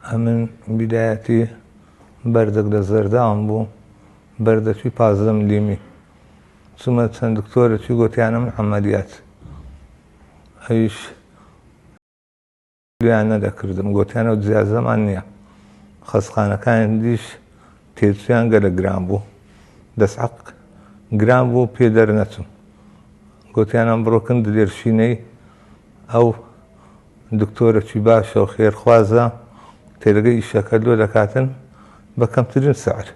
ئەمن بیدایەتی بەردەک لە زەرداوم بوو بەردەکی 15 ملیمی چوومە چەند دکتۆرەکی گۆتیانە من عەمەلیات ئەویش لێیان نەدەکردم گۆتیان ئەو جیازەمان نییە خەسخانەکانی دیش تێچویان گەلە گران بوو دەسعق گران بوو پێ دەرنەچوم گۆتیانم بڕۆکن دلێرشینەی ئەو دکتۆرەکی باشە و خێرخوازە تێلەگە ئیشەکە لۆ دەکاتن بە کەمترین سعر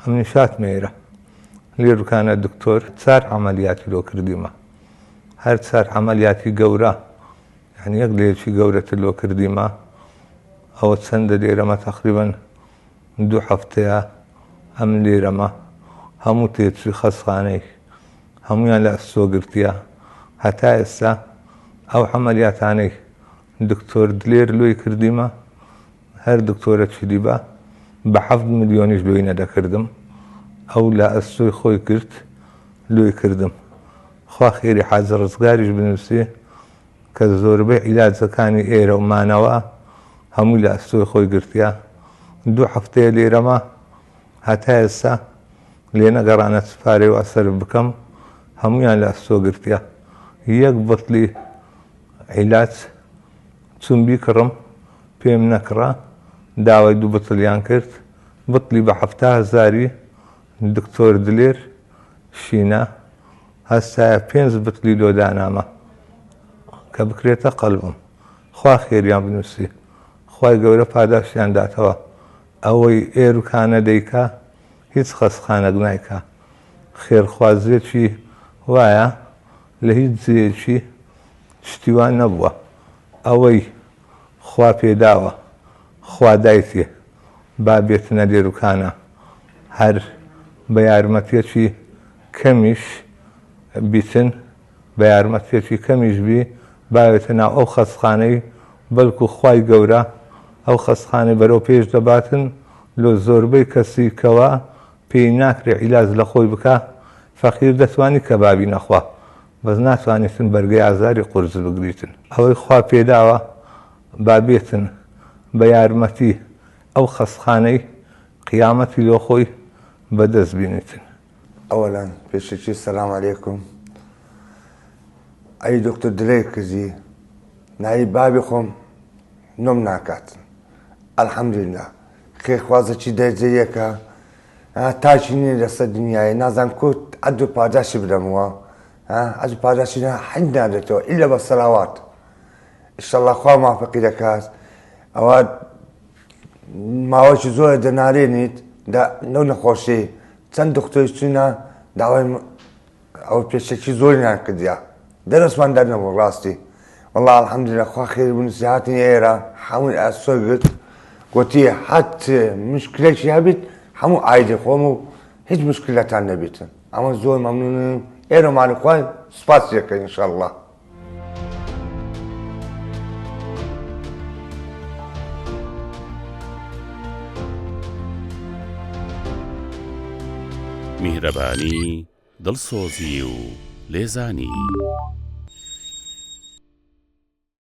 ئەمنیش هاتمە ئێرە لێروکانە دکتۆر چار عەمەلیاتی لۆ کردیمە هەر چار عەمەلیاتی گەورە یعنی یەک لە یەکی گەورەتر لۆ کردیمە ئەوە چەندە لێرەمە تەقریبەن دوو هەفتەیە ئەم لێرەمە هەموو تێچووی خەسخانەی هەموویان لە ئەستۆ گرتیە هەتا ئێستا ئەو عەمەلیاتانەی دکتۆر دلێر لۆی کردیمە هەر دکتۆرە چیدیبا بە حەفت ملیۆنیش لۆی نەدەکردم ئەو لە ئەستۆی خۆی کرد لۆی کردم خوا خێری حاجی ڕزگاریش بنووسێ کە زۆربەی عیلاجەکانی ئێرە و مانەوە هەمووی لە ئەستۆی خۆی گرتیە دوو هەفتەیە لێرەمە هەتا ئێستا لێنەگەڕانە چ پارەی وا سەرف بکەم هەموویان لە ئەستۆ گرتیە یەک بتڵی عیلاج چوم بیکڕم پێم نەکڕا داوای دوو بتڵیان کرد بتڵی بە حەفتا هەزاری دکتۆر دلێر شینە هەستایە پێنج بتڵی لۆ دانامە کە بکرێتە قەلبم خوا خێریان بنووسی خوای گەورە پاداشتیان داتەوە ئەوەی ئێروکانە دەیکا هیچ خەسخانەک نایکا خێرخوازیەکی وایە لە هیچ جێیەکی شتی وا نەبووە ئەوەی خوا پێداوە خوا دایتێ با بێتنە لێروکانە هەر بە یارمەتیەکی کەمیش بیتن بە یارمەتیەکی کەمیش بی باێتە ناو ئەو خەستخانەی بەلکو خوای گەورە ئەو خەستخانەی بەرەو پێش دەباتن لۆ زۆربەی کەسی کەوا پێی ناکرێ عیلاج لە خۆی بکا فەقیر دەتوانی کەبابی نەخوا بەس ناتوانیتن بەرگەی ئازاری قورس بگریتن ئەوەی خوا پێداوە با بێتن بە یارمەتی ئەو خەستخانەی قیامەتی لۆ خۆی بەدەست بینیتن. ئەوەلەن پێشەکی سلام علیکم ئەی دکتۆر دلێر کزی ناوی بابی خۆم نۆم ناکاتن الحمدللە خێرخوازەکی دەرجە یەکە تاکی نییە لەسەر دنیای نازان کورد عەد و پاداشی بدەمەوە عەد و پاداشی حەج نادێتەوە ئیلا بە سەلاوات ئیشەڵڵا خوا مافەقی دەکات ئەوە ماوەکی زۆرە دەنارێنیت لەو نەخۆشی چەند دکتۆری چوینە داوای ئەو پێشەکی زۆریان کردیا دەرەسمان دەرنەبوو ڕاستی والله الحمدلله خوا خێر بنووسی هاتین ئێرە هەمووی ئاسۆ گرت گوتی حەت مشکلێکی هەبیت هەموو ئایدی خۆم و هیچ مشکلەتان نەبیتن ئەمە زۆر مەمنونم ئێرەمانی خوای سپاس دەکەین انشاءالله میهرەبانی، دڵسۆزی و لێزانی.